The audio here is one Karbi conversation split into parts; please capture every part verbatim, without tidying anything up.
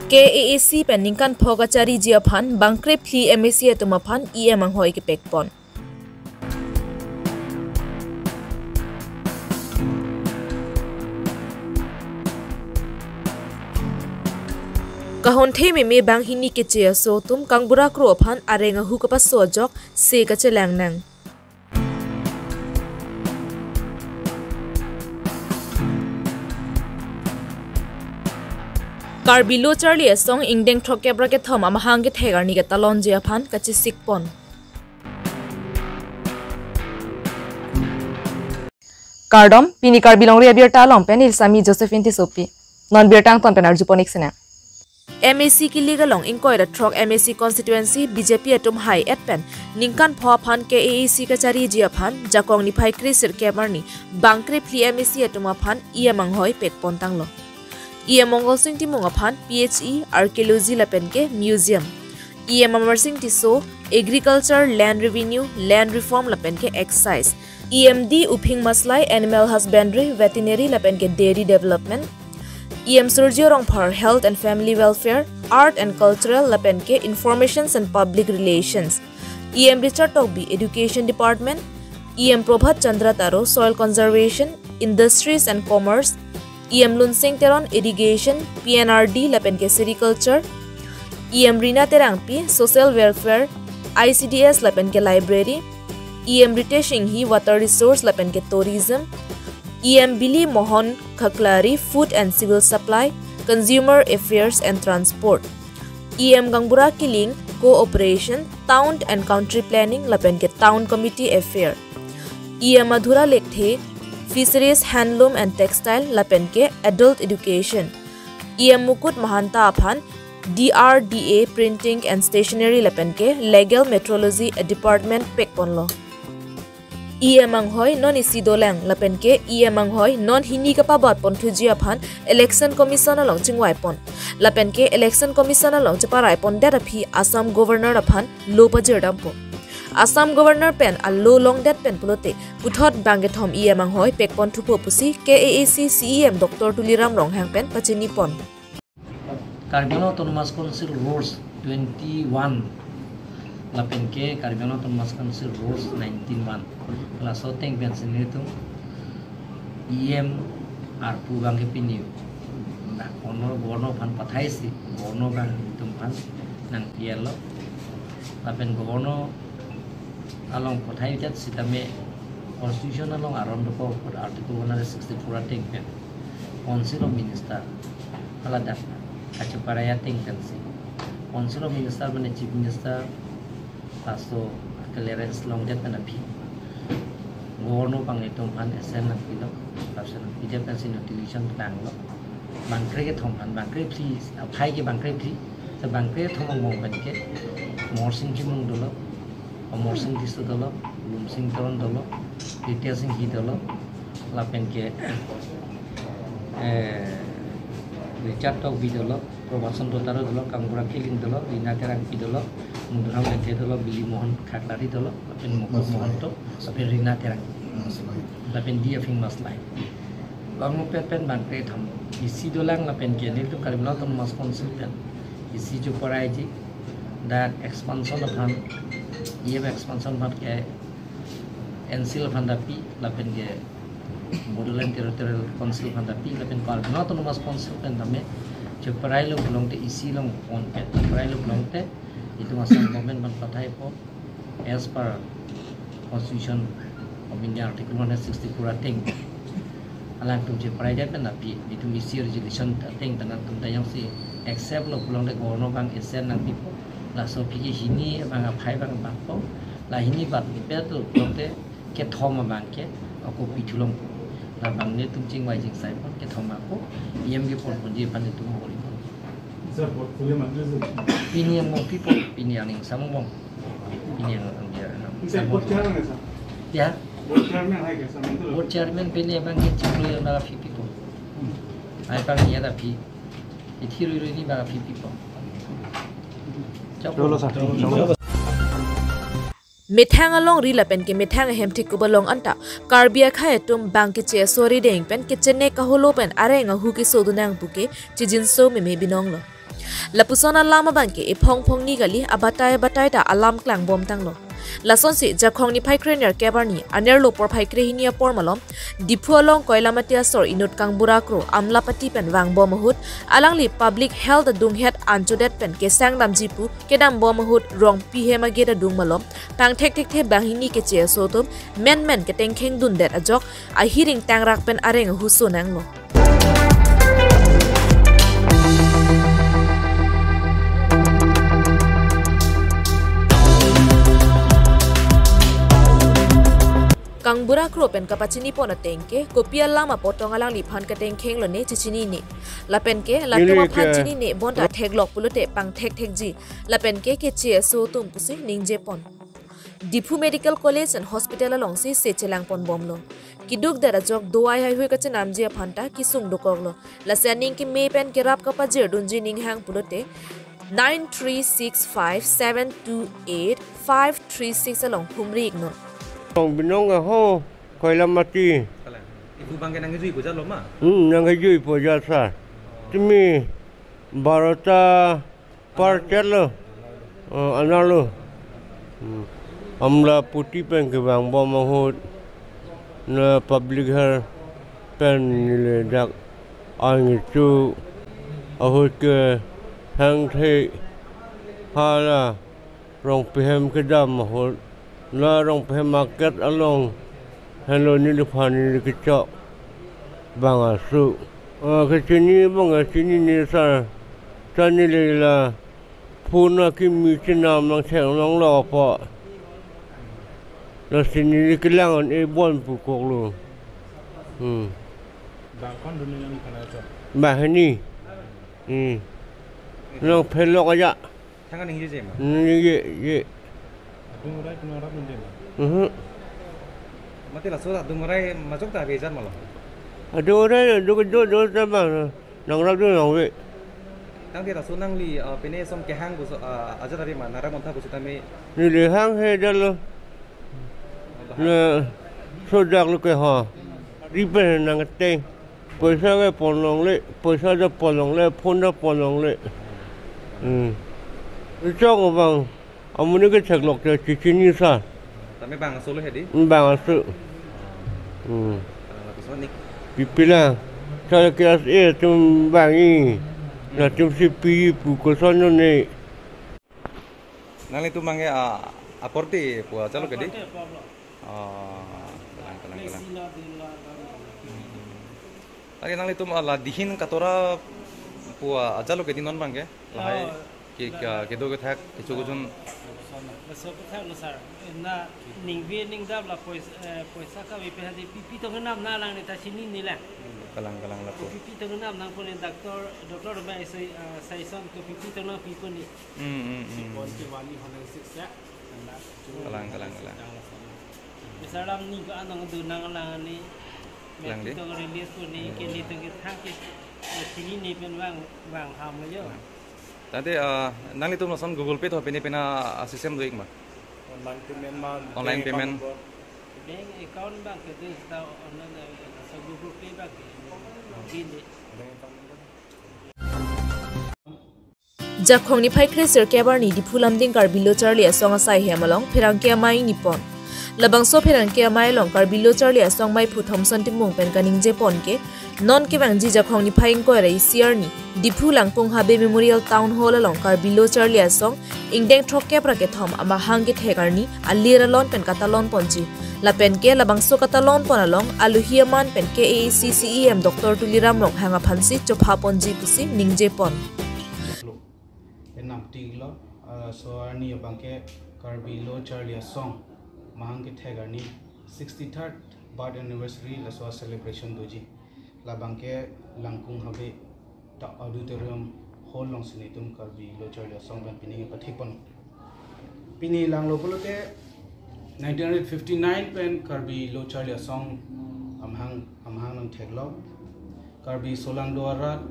K A A C pen ningkan pho kachariji aphan bang krephli M A C atum aphan E M anghoi kepekpon. Kahonthe meme banghini keche aso atum kangbura kro aphan areng ahu kapaso ajok se kachelang nang. Karbi Lo Charli Asong ingdeng throkkep ra kethom amahang kethek arni ketalonji aphan kachesikpon. Kardom, pini Karbi Longri abirta along pen Ilsami Josephine Tissopi. Non birta angton pen arjupon ik sena. M A C kilik along ingkoi ra throk M A C constituency B J P atum hai-et pen ningkan pho aphan K A A C kachariji aphan jakong niphai kre sirkep arni bang krephli M A C atum aphan E M anghoi pekpon tanglo. E M Mongol Sing Timung aphan P H E, Archaeology lapen ke Museum. E M Amar Sing Tisso, Agriculture, Land Revenue, Land Reform lapen ke Excise. E M D Uphing Maslai, Animal Husbandry, Veterinary lapen ke Dairy Development. E M Surjya Rongphar, Health and Family Welfare, Art and Cultural lapen ke Informations and Public Relations. E M Richard Tokbi, Education Department. E M Prabhat Chandra Taro, Soil Conservation, Industries and Commerce. E M Lunsing Teron, Irrigation, P N R D lapen ke Sericulture. E M Rina Terangpi, Social Welfare, I C D S lapen ke Library. E M Ritesh Enghi, Water Resource lapen ke Tourism. E M Billy Mohan Khaklari, Food and Civil Supply, Consumer Affairs and Transport. E M Gangbura Killing, Cooperation, Town and Country Planning lapen ke Town Committee Affair. E M Madhura Lekthe, Fisheries, Handloom and Textile lapen ke Adult Education. E M Mukut Mahanta aphan D R D A, Printing and Stationery lapen ke Legal Metrology a department pekponlo. E M anghoi non isi dolang lapen ke E M anghoi non hini kapabatpon thuji aphan Election Commission along chingvaipon. Lapen ke Election Commission along cheparaipon det aphi Assam Governor aphan lo pajirdampo. Assam Governor pen alo longdet pen pulote puthot bang kethom E M anghoi pekpon thupo pusi K A A C C E M Doctor Tuliram Ronghang pen pachinipon. Karbi Anglong Autonomous Council Rules twenty-one lapen ke Karbi Anglong Autonomous Council Rules nineteen one. Laso ateng pensi nelitum E M arpu bang ke pini. Nah, Governor, Governor aphan pathaisi, Governor bang itum aphan nangpi-etlo. Lapen Governor along pathai jat sitame Constitution along aron dokok Article one hundred sixty-four ateng pen Council of Minister aladak kacheparai ateng pensi Council of Minister mane Chief Minister laso clearance longdet pen aphi Governor bang itum aphan assent nangpilo, laso nangpidet pensi notification klanglo. Bang kre kethom aphan, bang krephli, aphai ke bang krephli, sa bang kre kethom angbong pen ke Mohor Sing Timung dolo, Amar Sing Tisso dolo, Lunsing Teron dolo, Ritesh Enghi dolo, lapen ke, eh, Richard Tokbi dolo, Prabhat Chandra Taro dolo, Gangbura Killing dolo, Rina Terangpi dolo, Madhuram Lekthe dolo, Billy Mohan Khaklari dolo, lapen Mukut Maslai. Mohanto, lapen Rina Terangpi. Maslai. Lapen D. Uphing Maslai. Bang mupet pen bang kre kethom. Isi dolang lapen ke nelitum Karbi Anglong Autonomous Council pen isi cheparaiji, dak expansion aphan, E M expansion aphan ke N C L aphan dapi, lapen ke Bodoland Territorial Council aphan dapi, lapen Karbi Anglong Autonomous Council pen tame cheparailo pulote isi along pon pen cheparailo pulote itum Assam Government aphan pathaipo. As per Constitution of India Article one hundred sixty-four ateng, alangtum cheparaidet pen aphi, itum isi resolution ateng pen atum ta jongsi accept lo pulote Governor bang assent nangpipo. Laso aphi ke hini bang aphai bang bangpo. La hini bat ni pe to pulote kethom abang ke ako pi thulongpo. La bang nelitum chingvai chingsaipon kethom ako E M kepon ponji aphan itum bor-ipon. Sir, portfolio mantri sir. Pini angbong pipo, pini aning samong bong. Pini ang, ang dia, ang Sir, samong board chairman, sir? Ya. Board chairman hai ke, sir, mantri? Board chairman pini abang ke chiklo yang bang aphi pipo. Hmm. Hai bang ya aphi. Ithi rui rui ni bang aphi pipo. Chok. Cholo, sir. Cholo. Methang alongri lapen ke methang ahem thekup along anta Karbi akhei atum bang keche aso arideng pen kechene kaholo pen areng ahu keso dunang puke chijinso meme binonglo. Lapuson alam abangke ephong phongni kali, abatai abatai ta alam klangbom tanglo. Lasonsi Jakhong niphai krenerkep arni anerlo porphai krehini apor malom Diphu along Koilamati asor inut Kangbura Kro Amlapati pen vangbom ahut alangli public health adunghet anchodet pen kesang damji pu kedambom ahut Rongpi hem agate adung malom pangthek thekthe banghini keche aso atum menmen ketengkheng dundet ajok ahiring tangrak pen areng ahuso nanglo. Kangbura Kro pen kapachini pon ateng ke kopi alam apotong alangliphan ketengkheng lone chechinine. Lapen ke latum Neli aphan ke chinine bonta theklok pulote pangthek thekji. Lapen ke keche aso atum pusi ningje pon. Diphu Medical College and Hospital alongsi se chelang ponbomlo. Keduk det ajok dawai haihui kachenamji aphan ta kesung dokoklo. Lasi aning keme pen kerap kapajir dunji ninghang pulote nine three six five seven two eight five three six along humri iknon. Tong binong aho Koilamati. Kalang. Ibu bang ke nang jui puja lo ma? Hmm, nang jui puja sa. Timi barota par chat lo. Oh, anarlo. Hmm. Amlapati pen kevangbom ahut na public health pen neli dak angichu ahut ke hangthe hala Rongpi hem kedam ahut la Rongpi hem market along helo neliphan neli kechok bang asu. Ah, kechini bang kechini ni sa sa neli la phone akimi chenam nang chek nang lo po. Lasi neli kelang an e bon pukok lo. Hmm. Bang kon dun nang kana cho. Bang hini. Hmm. Nang phelok aja. Thangan ningje je ma? Ningje je. Adung orai kuna rap ningje ma? Mhm. Mati laso adung orai majok ta bejar malo. Adung orai do do do ta bang. Nang rap do nang ve. Tangte laso nangli, ah, pine som kehang ko, ah, aja tari ma nara montha ko sitame. Neli hang he dalo. Na sodak lo ke ha. Ripe nang teng. Poisa ke pon longle, poisa ta pon longle, phone ta pon longle. Hmm. Chok bang, amonit ke theklok te chechinine sa. Tame bang aso lo hedi? Bang aso. Hmm. Ah, lapusi ni. Pipila, sa ke as e tum bangi. Latum si pi pu koson ne. Nanglitum bang ke, ah, aporti pu aja lo ke di? Aporti pu lo. Oh, kalang, kalang, kalang. Lesi lo din lo, lo. Hmm. Lagi nanglitum, ah, la dihin katora pu aja lo ke di non bang ke? Lahai Oh. ke, ke, kedo kethak, kecho kejun. Keso kethak lo sir. Na ningve ningdap la pois-, eh, poisa kave pe hadi pi pi tong nam nangli ta chinine lang. Kalang, kalang lapu. Pi pi tong nam nangpo ne doctor, doctor ba isi, eh, saison ko pi pi tong nangpipo ne. Hmm, hmm, hmm. Sipon ke wani honan siksa. Kalang, kalang, kalang. Misal lam ni ko anong do nang lang ni. Lang di? Pi tong release ko ni ke ni tong ke thang ke. Chinine pen vang, vang ham yo. Kalang. Tangte, ah, nanglitum lason Google Pay to pine pine, ah, system do ik ma? Online payment ma, Online bank payment. account number. Bank account bang ke do ta online, eh, sa Google Pay bang ke. Din de. Bank account number. Jakhong niphai kre sirkep arni Diphu Lumding Karbi Lo Charli Asong asai hem along pherangke amei ingni pon. Labangso pherangke amei along Karbi Lo Charli Asong meiphu Thomson Timung pen kaningje pon ke, non kevangji Jakhong niphai ingkoi ra isi arni Diphu Langkung Habe Memorial Town Hall along Karbi Lo Charli Asong ingdeng throkkep ra kethom amahang kethek arni alir alon pen katalon ponji. Lapen ke labangso katalon pon along alohi aman pen K A A C C E M Doctor Tuliram Ronghang aphansi chopha ponji pusi ningje pon. Enam tiglo, ah, so arni abang ke Karbi Lo Charli Asong mahang kethek arni sixty-third birth anniversary laso celebration doji. Labang ke Langkung Habe ta auditorium hall alongsi netum Karbi Lo Charli Asong pen pini pathik pon. Pini langlo pulote nineteen fifty-nine pen Karbi Lo Charli Asong amahang, amahang nangtheklo. Karbi solangdo arat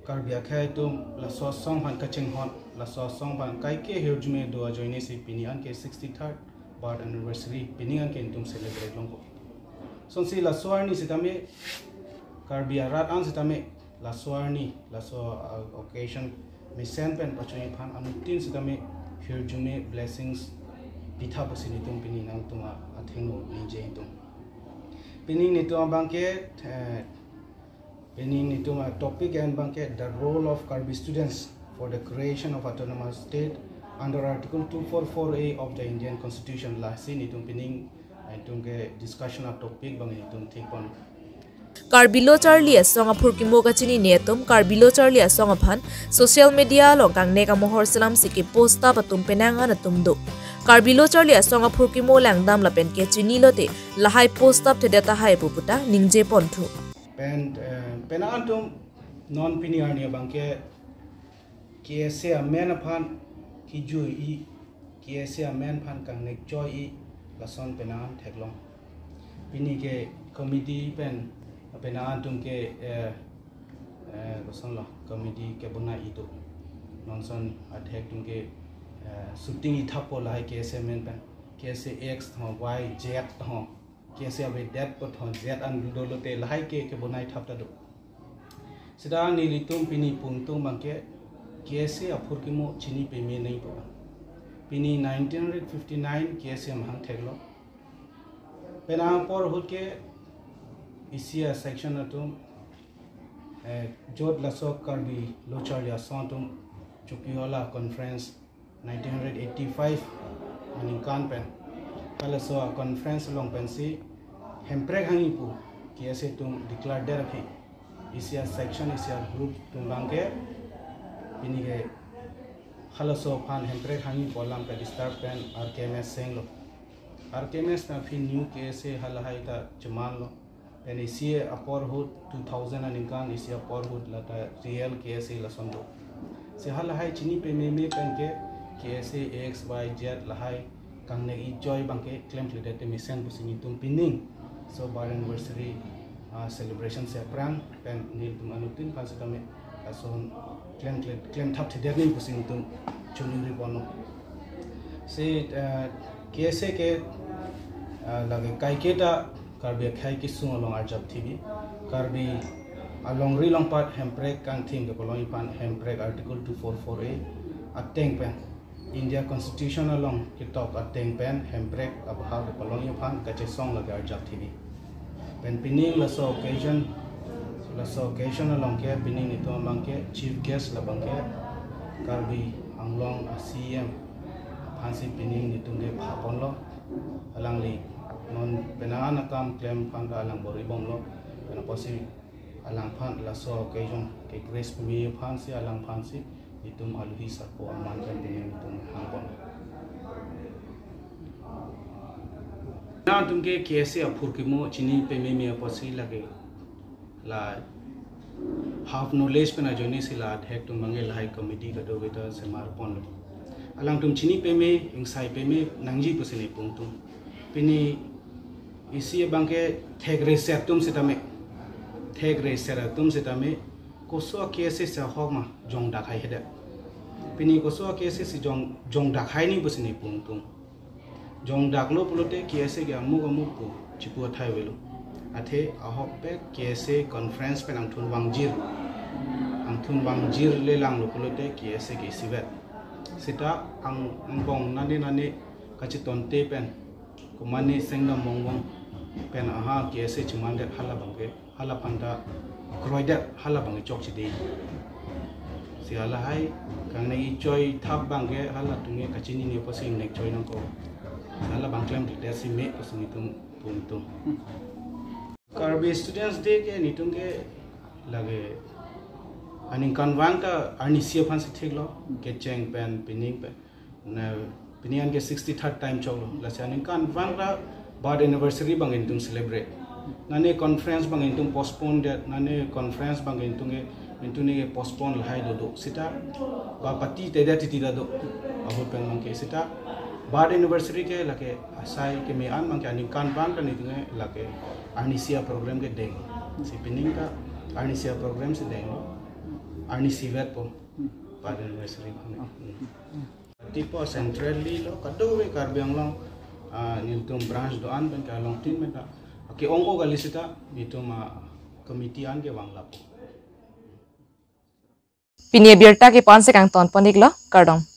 Karbi akhei atum laso asong aphan kachinghon, laso asong aphan kaike hirjume do ajoine si pini anke sixty-third birth anniversary pini anke netum celebrate longpo. Sonsi laso arni sitame Karbi arat an sitame laso arni, laso uh, occasion mesen pen pachunji aphan anuttin sitame hirjume blessings pitha pusi nelitum pini nangtum a- athengno ningje itum. Pini nelitum abangke, eh, pini nelitum a topic an abangke the role of Karbi students for the creation of autonomous state under Article two four four A of the Indian Constitution, lasi nelitum pini nelitum ke discussion a topic abang nelitum thekpon. Karbi Lo Charli Asong aphurkimo kachinine atum Karbi Lo Charli Asong aphan social media along kangnek amohor selam si kepost up atum penang an atum do. Karbi Lo Charli Asong aphurkimo langdam lapen kechini lote lahai post up thedet tahai pu puta ningje ponthu. Pen, eh, penang an atum non pini arni abangke K S A amen aphan kijui-i, K S A amen aphan kangnek choi-i, lason penang an theklong. Pini ke committee pen penang an atum ke, eh, eh, kosonlo, committee kebonai-i do. Nonson adhek atum ke, eh, shooting-i thappo lahai K S A amen pen. K S A X ho, Y, Z ho. K S A avedet apot ho, Z an dolo te lahai ke kebonai thap ta do. Sita nelitum pini pungtung abangke K S A aphurkimo chini peme nangpo. Pini nineteen fifty-nine K S A amahang theklo. Penang apor ahut ke isi a section atum, eh, jot laso Karbi Lo Charli Asong atum Chokihola Conference nineteen eighty-five aningkan pen, halaso a conference along pensi Hemprek hangji pu K S A atum declare det aphi, isi a section, isi a group atum abangke pini ke halaso aphan Hemprek hangji pu alam ke disturb pen R K M S senglo. R K M S pen aphi new K S A halahai ta chemanlo. Pen isi apor ahut two thousand aningkan, isi apor ahut lata real K S A lason do. Si halahai chini pememe pen ke K S A X Y Z lahai kangnek-i choi abangke klemkledet te mesen pusi nelitum pining. So birth anniversary, ah, celebration si aphrang pen nelitum anuttin aphan sitame lason klem klem klem thap thedet nangji pusi nelitum choningri ponlo. Si, eh, K S A ke, eh, lake kaiketa Karbi akhei kesung along arjap thibi. Karbi alongri along pat Hemprek kangthim kepalongji aphan Hemprek Article two four four A ateng pen, India Constitution along ketok ateng pen Hemprek abahak kepalongji aphan kachesong lake arjap thibi. Pen pining laso occasion, laso occasion along ke pining nelitum abangke chief guest labangke Karbi Anglong a C M aphansi pining nelitum ke phaponlo. Alangli non penang an akam klem aphan ta alang bor-i bomlo. Pen apotsi alangphan laso occasion ke grace peme aphansi alangphansi nelitum aluhi sarpo aman pen pining nelitum hangpon. Nangtum ke K S A aphurkimo chini pememe apotsi lake la half knowledge pen ajoine si la adhek atum abangke lahai committee kadokave ta semar ponlo. Alangtum chini peme, ingsai peme nangji pusi neli pungtung. Pini isi abangke thekre set atum sitame, thekre set atum sitame koso K S A si ahok ma jongdak hai hede. Pini koso K S A si jong, jongdak hai nangji pusi neli pungtung. Jongdaklo pulote K S A ke amuk amuk pu chipu athai avelo. Athe ahokpet K S A conference pen angthun vangjir, angthun vangjir le langlo pulote K S A ke isivet. Sita ang, angbong nane nane kachitonte pen, komane sengdam bongbong pen aha K S A chimandet hala abangke, hala aphan ta kroidet, hala abangke chokchede. Si halahai kangnek-i choi thap abangke halatum ke kachinine apotsi ingnek choi nangkok. Hala abang klemkledet si me pusi nelitum pungtung. Karbi Students' Day ke nelitum ke lake aningkanvang ta arnisi aphansi thiklo, kecheng pen pining pen. Na, pini an ke sixty-third time choklo. Lasi aningkanvang ta birth anniversary abang nelitum celebrate. Nane conference abang nelitum postpone det, nane conference abang nelitum ke, nelitum ke postpone lahai dodo. Sita ba pati te det titi ta do. Ahut pen abangke sita birth anniversary ke lake asai keme an abangke aningkanvang ta nelitum ke lake arnisi a program kedeng. Si pining ta arnisi a program si denglo. Arnisi vetpo birth anniversary abang. Hmm. Tipo centrally lo kadokave Karbi Anglong, ah, nelitum branch do-an pen ke alongtin pen ta ke-ong-o kali sita nelitum, ah, committee an ke vanglapo. Pini abirta ke la-an si kangton pon-iklo, kardom.